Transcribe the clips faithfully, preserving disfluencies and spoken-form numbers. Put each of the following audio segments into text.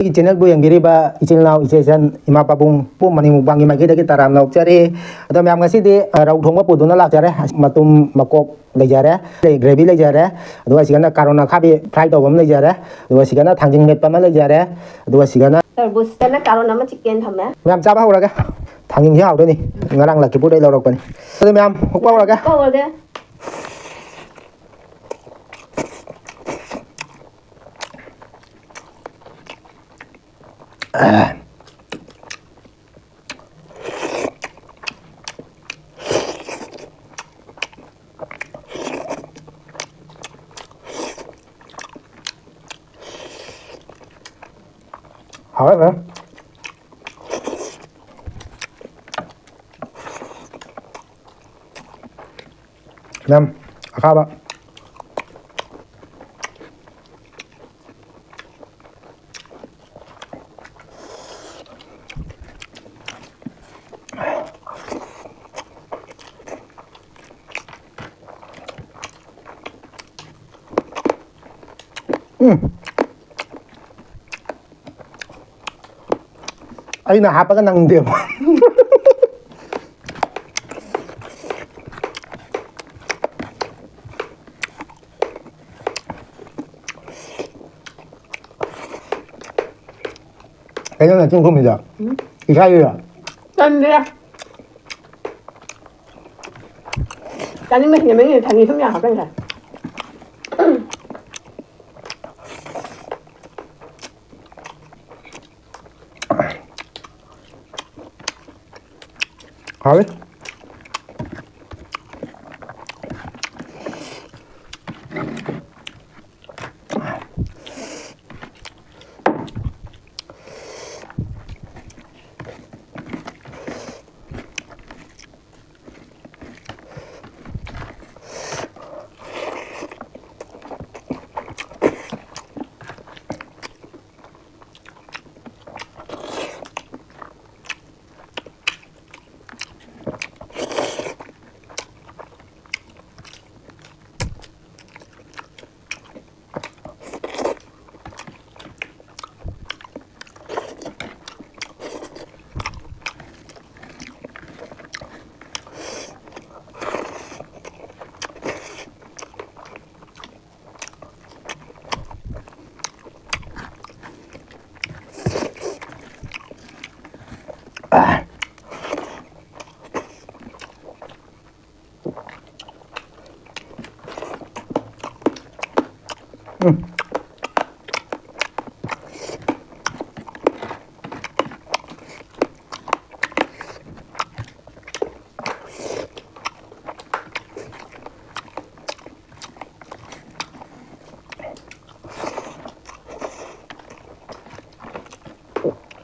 ꯑꯩꯒꯤ ꯆꯦꯅꯦꯜꯕꯨ ꯌꯦꯡꯕꯤꯔꯤꯕ ꯏꯆꯤꯜ ꯏꯅꯥꯎ, ꯏꯆꯦ ꯏꯆꯟ, ꯏꯃꯥ ꯄꯥꯕꯨꯡ ꯄꯨꯝꯅꯃꯛꯀꯤ ꯃꯥꯏꯀꯩꯗꯒꯤ ꯇꯔꯥꯝꯅ ꯑꯣꯛꯆꯔꯤ꯫ ꯑꯗꯣ ꯃꯌꯥꯝ, ꯉꯁꯤꯗꯤ, ꯑ, ꯔꯧ ꯊꯣꯡꯕ ꯄꯨꯗꯨꯅ ꯂꯥꯛꯆꯔꯦ꯫ ꯃꯇꯨꯝ ꯃꯀꯣꯛ ꯂꯩꯖꯔꯦ, ꯒ꯭ꯔꯦꯚꯤ ꯂꯩꯖꯔꯦ, ꯑꯗꯨꯒ ꯁꯤꯒꯅ ꯀꯥꯔꯣꯟ ꯑꯈꯥꯕꯤ ꯐ꯭ꯔꯥꯏ ꯇꯧꯕ ꯑꯃ ꯂꯩꯖꯔꯦ, ꯑꯗꯨꯒ ꯁꯤꯒꯅ ꯊꯥꯡꯖꯤꯡ ꯃꯦꯠꯄ ꯑꯃ ꯂꯩꯖꯔꯦ, ꯑꯗꯨꯒ ꯁꯤꯒꯅ ꯇꯔꯕꯨꯖꯇꯅ ꯀꯥꯔꯣꯟ ꯑꯃ ꯆꯤꯛꯀꯦꯅ ꯊꯝꯃꯦ꯫ ꯃꯌꯥꯝ, ꯆꯥꯕ ꯍꯧꯔꯒꯦ꯫ ꯊꯥꯡꯖꯤꯡꯁꯦ ꯍꯥꯎꯗꯣꯏꯅꯤ, ꯉꯔꯥꯡ ꯂꯛꯈꯤꯄꯨꯔꯗꯩ ꯂꯧꯔꯛꯄꯅꯤ꯫ ꯑꯗꯨ ꯃꯌꯥꯝ, ꯍꯧꯕ ꯍꯧꯔꯒꯦ꯫ ꯍꯧꯔꯒꯦ꯫ ꯍꯥꯎꯔꯦ, ꯐꯖꯅ꯫ ꯌꯥꯝ ꯑꯈꯥꯕ꯫ ꯎꯝ꯫ ꯑꯩꯅ ꯍꯥꯞꯄꯒ ꯅꯪꯗꯦꯕ꯫ ꯀꯩꯅꯣ ꯅꯆꯤꯟ ꯈꯨꯝꯃꯤꯗꯣ? ꯎꯝ꯫ ꯏꯀꯥꯏꯔꯤꯔꯣ? ꯇꯟꯗꯦ꯫ ꯆꯥꯅꯤꯡꯕꯁꯤꯡꯅ ꯃꯅꯨꯡꯗ ꯊꯥꯡꯖꯤꯡ ꯁꯨꯝ ꯌꯥꯝ ꯍꯥꯞꯆꯟꯈ꯭ꯔꯦ꯫ ꯍꯥꯎꯋꯤ꯫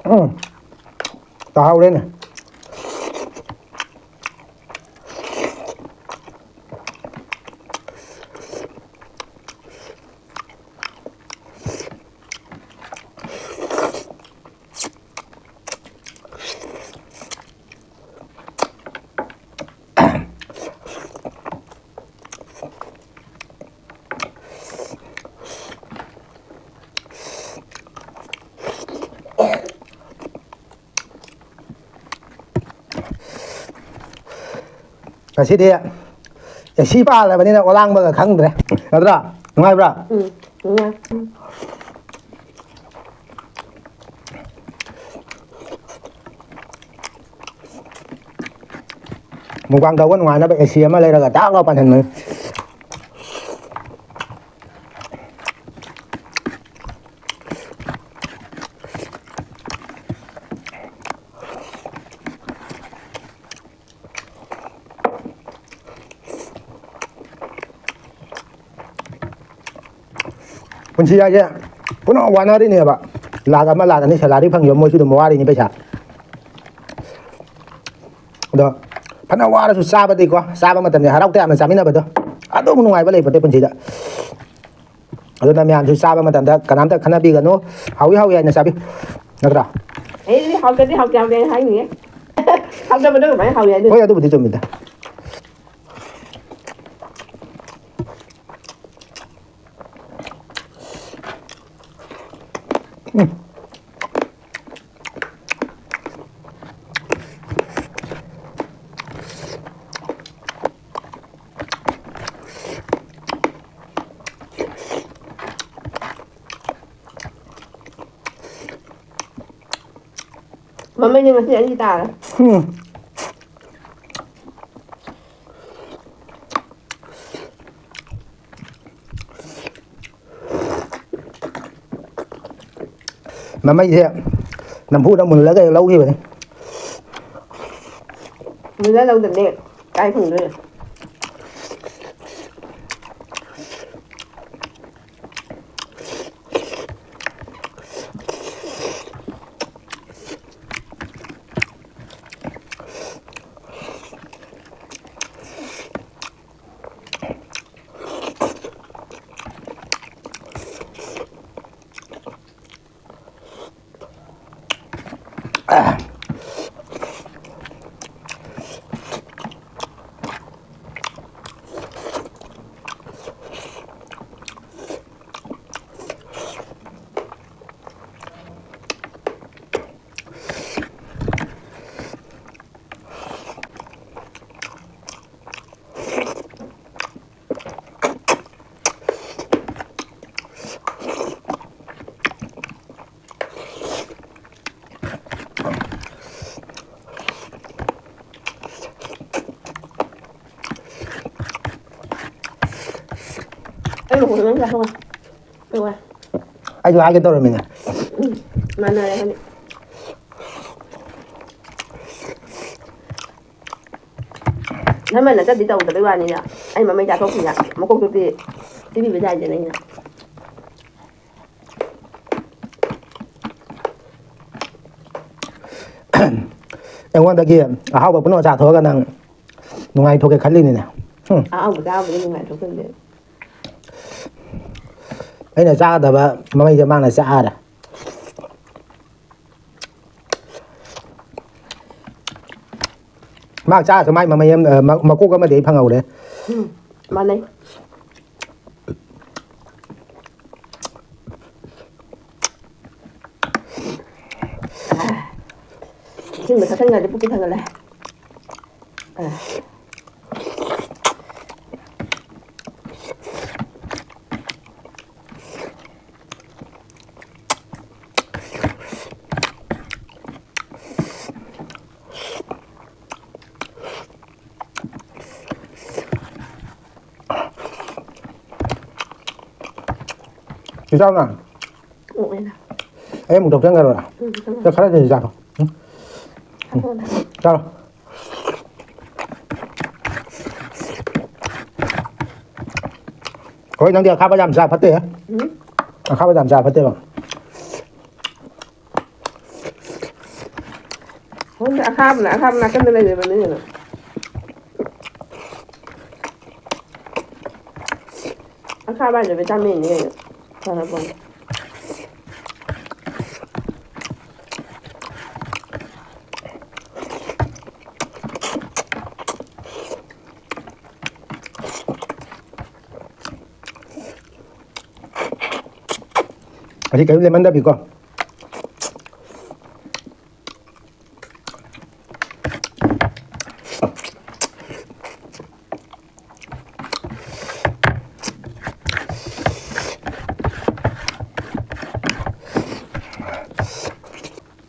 ꯎꯝ, ꯇꯥꯍꯧꯔꯦꯅꯦ꯫ ꯉꯁꯤꯗꯤ ꯑꯦ ꯁꯤ ꯄꯥꯜꯂꯕꯅꯤꯅ ꯑꯣꯂꯥꯡꯕꯒ ꯈꯪꯗ꯭ꯔꯦ, ꯅꯠꯇ꯭ꯔꯥ? ꯅꯨꯡꯉꯥꯏꯕ꯭ꯔꯥ? ꯎꯝ, ꯅꯨꯡꯉꯥꯏ꯫ ꯃꯨꯛꯕꯥꯡ ꯇꯧꯕ ꯅꯨꯡꯉꯥꯏꯅꯕ ꯑꯦ ꯁꯤ ꯑꯃ ꯂꯩꯔꯒ ꯗꯥꯛ ꯂꯥꯎ ꯄꯥꯟꯍꯟꯕꯅꯤ꯫ ꯄꯨꯟꯁꯤ ꯍꯥꯏꯁꯦ ꯄꯨꯟꯅ ꯋꯥꯅꯔꯤꯅꯦꯕ꯫ ꯂꯥꯛ ꯑꯃ, ꯂꯥꯛ ꯑꯅꯤ salary ꯐꯪꯉꯤꯕ ꯃꯣꯏꯁꯨ ꯑꯗꯨꯝ ꯋꯥꯔꯤꯅꯤ ꯄꯩꯁꯥ꯫ ꯑꯗꯣ ꯐꯅ ꯋꯥꯔꯁꯨ ꯆꯥꯕꯗꯤꯀꯣ, ꯆꯥꯕ ꯃꯇꯝꯗ ꯍꯔꯥꯎ ꯇꯌꯥꯝꯅ ꯆꯥꯃꯤꯟꯅꯕꯗꯣ, ꯑꯗꯨꯝ ꯅꯨꯡꯉꯥꯏꯕ ꯂꯩꯄꯣꯠꯇꯦ ꯄꯨꯟꯁꯤꯗ꯫ ꯑꯗꯨꯅ ꯃꯌꯥꯝꯁꯨ ꯆꯥꯕ ꯃꯇꯝꯗ ꯀꯅꯥꯝꯇ ꯈꯟꯅꯕꯤꯒꯅꯨ, ꯍꯥꯎꯏ ꯍꯥꯎꯏ ꯍꯥꯏꯅ ꯆꯥꯕꯤꯌꯨ, ꯅꯠꯇ꯭ꯔꯥ? ꯑꯩꯗꯤ ꯍꯥꯎꯇ꯭ꯔꯗꯤ ꯍꯥꯎꯇꯦ ꯍꯥꯎꯇꯦ ꯍꯥꯏꯅꯤꯌꯦ꯫ ꯍꯥꯎꯇꯕꯗꯣ ꯀꯃꯥꯏꯅ ꯍꯥꯎꯏ ꯍꯥꯏꯗꯣꯏꯅꯣ? ꯍꯣꯏ, ꯑꯗꯨꯕꯨꯗꯤ ꯆꯨꯝꯃꯤꯗ꯫ ꯎꯝ꯫ ꯃꯃꯩꯅꯦ ꯉꯁꯤ ꯑꯅꯤ ꯇꯥꯔꯦ꯫ ꯎꯝ꯫ ꯃꯃꯩꯁꯦ ꯅꯝꯐꯨꯗ ꯃꯨꯜꯂꯒ ꯍꯦꯛ ꯂꯧꯈꯤꯕꯅꯤ꯫ ꯃꯨꯜꯂ ꯂꯧꯗꯕꯅꯦ꯫ ꯀꯥꯏ ꯐꯪꯗꯣꯏꯅꯣ? ꯑꯩ ꯂꯨꯍꯣꯡꯕꯗ ꯅꯪ ꯆꯥꯊꯣꯛꯑꯣ꯫ ꯑꯩ ꯋꯥꯏ꯫ ꯑꯩꯁꯨ ꯍꯥꯏꯒꯦ ꯇꯧꯔꯝꯃꯤꯅꯦ꯫ ꯎꯝ, ꯃꯥꯟꯅꯔꯦ ꯍꯥꯏꯗꯤ꯫ ꯅꯪꯅ ꯅꯠꯇ꯭ꯔꯗꯤ ꯇꯧꯗꯕꯩ ꯋꯥꯅꯤꯗ꯫ ꯑꯩ ꯃꯃꯩ ꯆꯥꯊꯣꯛꯈꯤꯅ ꯃꯀꯣꯛꯇꯨꯗꯤ ꯄꯤꯕꯤꯕ ꯌꯥꯏꯗꯅ ꯑꯩꯅ꯫ ꯑꯩꯉꯣꯟꯗꯒꯤ ꯑꯍꯥꯎꯕ ꯄꯨꯝꯅꯃꯛ ꯆꯥꯊꯣꯛꯑꯒ ꯅꯪ ꯅꯨꯡꯉꯥꯏꯊꯣꯛꯀꯦ ꯈꯜꯂꯤꯅꯤꯅꯦ꯫ ꯍꯨꯝ꯫ ꯑꯍꯥꯎꯕ ꯆꯥꯕꯗꯤ ꯅꯨꯡꯉꯥꯏꯊꯣꯛꯇꯕꯅꯦ꯫ ꯑꯩꯅ ꯆꯥꯒꯗꯕ ꯃꯃꯩꯁꯦ ꯃꯥꯅ ꯆꯥꯔꯦ꯫ ꯃꯥ ꯆꯥꯔꯁꯨ ꯃꯥꯏ ꯃꯃꯩ ꯑꯃ, ꯑ, ꯃ-, ꯃꯀꯣꯛ ꯑꯃꯗꯤ ꯑꯩ ꯐꯪꯍꯧꯔꯦ꯫ ꯎꯝ, ꯃꯥꯟꯅꯩ꯫ ꯏꯁꯤꯡꯗꯣ ꯊꯛꯆꯟꯈ꯭ꯔꯗꯤ ꯄꯨꯛꯇꯤ ꯊꯟꯒꯠꯂꯦ꯫ ꯑ꯫ ꯁꯤ ꯆꯥꯎꯅ꯫ ꯑꯣꯛꯑꯦꯅ꯫ ꯑꯩ ꯑꯃꯨꯛ ꯊꯣꯛꯆꯟꯈ꯭ꯔꯣꯔꯥ? ꯎꯝ, ꯊꯣꯛꯆꯟꯈ꯭ꯔꯣ꯫ ꯁꯦ, ꯈꯔꯗꯤ ꯆꯥꯔꯣ꯫ ꯎꯝ꯫ ꯍꯥꯞꯄꯛꯑꯣꯅ꯫ ꯆꯥꯔꯣ꯫ ꯍꯣꯏ, ꯅꯪꯗꯤ ꯑꯈꯥꯕ ꯌꯥꯝ ꯆꯥ ꯐꯠꯇꯦꯍꯦ꯫ ꯎꯝ꯫ ꯑꯈꯥꯕ ꯌꯥꯝ ꯆꯥ ꯐꯠꯇꯦꯕ꯫ ꯍꯣꯏ, ꯑꯈꯥꯕꯅ, ꯑꯈꯥꯕ ꯅꯥꯀꯟꯗ ꯂꯩꯔꯕꯅꯤꯅ꯫ ꯑꯈꯥꯕ ꯍꯥꯏꯁꯦ vitamin ꯅꯤ ꯀꯩꯅꯣ꯫ ꯐꯔꯕꯅꯦ꯫ ꯍꯧꯖꯤꯛ ꯀꯔꯤꯝ ꯂꯦꯃꯟꯗꯕꯤꯀꯣ꯫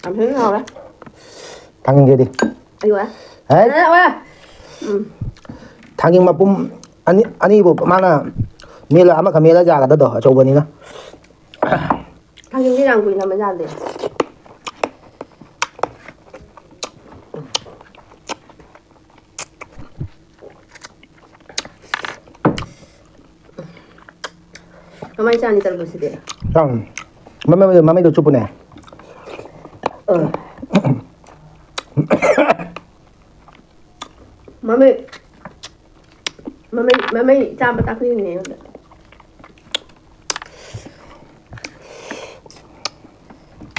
ꯌꯥꯝ ꯊꯤꯅ ꯍꯥꯎꯔꯦ꯫ ꯊꯥꯡꯖꯤꯡꯁꯤꯗꯤ꯫ ꯑꯌꯣ꯫ ꯍꯦ? ꯑ, ꯑ꯫ ꯎꯝ꯫ ꯊꯥꯡꯖꯤꯡ ꯃꯄꯨꯝ ꯑꯅꯤ, ꯑꯅꯤꯕꯨ ꯃꯥꯅ ꯃꯦꯠꯂ ꯑꯃꯈꯛ ꯃꯦꯠꯂ ꯌꯥꯒꯗ꯭ꯔꯗꯣ ꯑꯆꯧꯕꯅꯤꯅ꯫ ꯊꯥꯡꯖꯤꯡꯗꯤ ꯌꯥꯝ ꯀꯨꯏꯅ ꯊꯝꯕ ꯌꯥꯗꯦ꯫ ꯀꯃꯥꯏ ꯆꯥꯅꯤ ꯇꯔꯕꯨꯖꯁꯤꯗꯤ? ꯆꯥꯎ꯫ ꯃꯃꯩ, ꯃꯃꯩꯗꯣ ꯆꯨꯞꯄꯨꯅꯦ꯫ ꯑ꯫ ꯃꯃꯩ, ꯃꯃꯩ, ꯃꯃꯩ ꯆꯥꯕ ꯇꯥꯛꯄꯤꯔꯤꯅꯦ ꯑꯩꯉꯣꯟꯗ꯫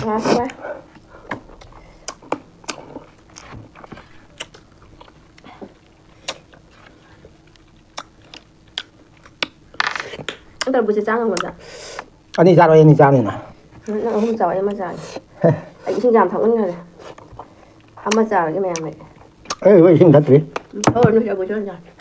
ꯂꯥꯁꯇ꯫ ꯅꯪ ꯇꯔꯕꯨꯖꯁꯦ ꯆꯥ ꯉꯝꯒꯗ꯭ꯔꯥ? ꯑꯅꯤ ꯆꯥꯔꯣꯏ, ꯑꯅꯤ ꯆꯥꯅꯤꯅ꯫ ꯅꯪ ꯑꯍꯨꯝ ꯆꯥꯎ, ꯑꯩ ꯑꯃ ꯆꯥꯒꯦ꯫ ꯑꯩ ꯏꯁꯤꯡ ꯌꯥꯝ ꯊꯛꯃꯟꯈ꯭ꯔꯦ꯫ ꯑꯃ ꯆꯥꯔꯒꯦ ꯃꯌꯥꯝ ꯑꯩ꯫ ꯑꯩ ꯍꯧꯖꯤꯛ ꯏꯁꯤꯡ ꯊꯛꯇ꯭ꯔꯤ꯫ ꯎꯝ, ꯊꯛꯑꯣ, ꯅꯣꯏ ꯇꯔꯕꯨꯖ ꯑꯣꯏꯅ ꯆꯥꯔꯣ꯫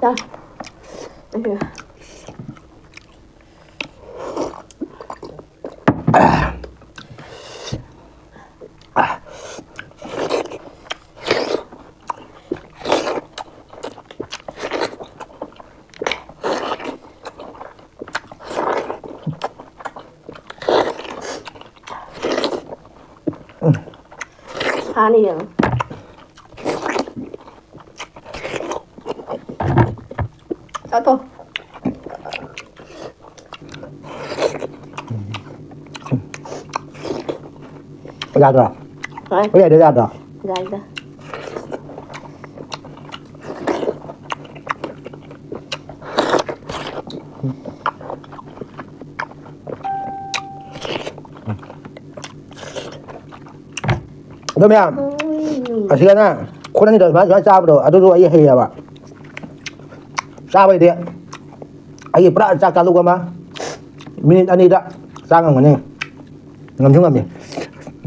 ꯆꯥ꯫ ꯐꯥꯅꯤ ꯌꯦꯡꯉꯣ꯫ ꯆꯥꯊꯣꯛ꯫ ꯌꯥꯗ꯭ꯔꯣ? ꯍꯣꯏ꯫ ꯑꯩ ꯌꯥꯏꯗꯣ ꯌꯥꯗ꯭ꯔꯣ? ꯌꯥꯏꯗ꯫ ꯑꯗꯣ ꯃꯌꯥꯝ, ꯎꯝ꯫ ꯑꯁꯤꯒꯅꯦ, ꯈꯨꯠ ꯑꯅꯤꯗ ꯁꯨꯃꯥꯏ, ꯁꯨꯃꯥꯏ ꯆꯥꯕꯗꯣ, ꯑꯗꯨꯁꯨ ꯑꯩ ꯍꯩꯌꯦꯕ꯫ ꯆꯥꯕꯩꯗꯤ ꯑꯩꯒꯤ ꯄꯨꯔꯥ ꯆꯥꯛ ꯆꯥꯂꯨꯛ ꯑꯃ ꯃꯤꯅꯤꯠ ꯑꯅꯤꯗ ꯆꯥ ꯉꯝꯒꯅꯤ꯫ ꯉꯝꯁꯨ ꯉꯝꯃꯤ꯫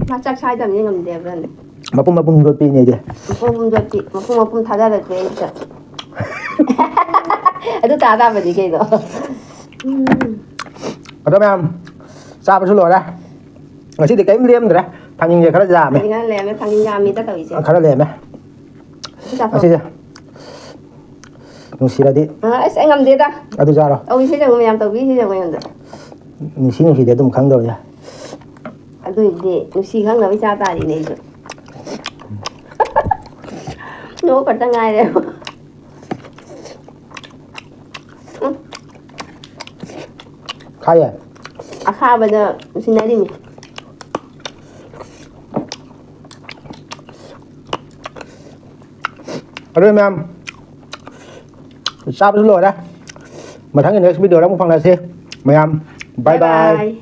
ꯃꯥ ꯆꯥꯛ ꯁꯥꯏꯗꯕꯅꯤ ꯉꯝꯗꯦꯕ꯭ꯔꯅꯦ? ꯃꯄꯨꯝ ꯃꯄꯨꯝ ꯌꯣꯠꯄꯤꯅꯦ ꯑꯩꯗꯤ꯫ ꯃꯄꯨꯝ ꯌꯣꯠꯄꯤ, ꯃꯄꯨꯝ ꯃꯄꯨꯝ ꯊꯥꯗꯔꯛꯄꯤ ꯑꯩꯗ꯫ ꯑꯗꯨ ꯇꯥ ꯇꯥꯕꯅꯤ ꯀꯩꯅꯣ꯫ ꯎꯝ꯫ ꯑꯗꯣ ꯃꯌꯥꯝ, ꯆꯥꯕꯁꯨ ꯂꯣꯏꯔꯦ꯫ ꯉꯁꯤꯗꯤ ꯀꯔꯤꯝ ꯂꯦꯝꯗ꯭ꯔꯦ꯫ ꯊꯥꯡꯖꯤꯡꯁꯦ ꯈꯔ ꯌꯥꯝꯃꯦ꯫ ꯊꯥꯡꯖꯤꯡ ꯈꯔ ꯂꯦꯝꯃꯦ, ꯊꯥꯡꯖꯤꯡ ꯌꯥꯝꯃꯤꯗ ꯇꯧꯔꯤꯁꯦ꯫ ꯈꯔ ꯂꯦꯝꯃꯦ꯫ ꯁꯤ ꯆꯥꯊꯣꯛ꯫ ꯑꯁꯤꯁꯦ꯫ ꯅꯨꯡꯁꯤꯔꯗꯤ꯫ ꯑ, ꯑꯁ, ꯑꯩ ꯉꯝꯗꯦꯗ꯫ ꯑꯗꯨ ꯆꯥꯔꯣ꯫ ꯇꯧꯔꯤꯁꯦ ꯌꯦꯡꯉꯨ ꯃꯌꯥꯝ, ꯇꯧꯕꯤꯔꯤꯁꯦ ꯌꯦꯡꯉꯨ ꯃꯌꯥꯝꯗꯣ꯫ ꯅꯨꯡꯁꯤ ꯅꯨꯡꯁꯤꯗꯤ ꯑꯗꯨꯝ ꯈꯪꯗꯧꯔꯤꯗ꯫ ꯑꯗꯨꯏꯗꯤ ꯅꯨꯡꯁꯤ ꯈꯪꯅꯕꯩ ꯆꯥ ꯇꯥꯔꯤꯅꯦ ꯑꯩꯁꯨ꯫ ꯅꯣꯛ ꯈꯛꯇ ꯉꯥꯏꯔꯦ꯫ ꯎꯝ꯫ ꯈꯥꯏꯌꯦ꯫ ꯑꯈꯥꯕꯗ ꯁꯤꯟꯅꯔꯤꯃꯤ꯫ ꯑꯗꯨꯗꯤ ꯃꯌꯥꯝ, ꯆꯥꯕꯁꯨ ꯂꯣꯏꯔꯦ꯫ ꯃꯊꯪꯒꯤ next video ꯗ ꯑꯃꯨꯛ ꯐꯪꯅꯁꯤ꯫ ꯃꯌꯥꯝ, bye bye꯫ Bye bye꯫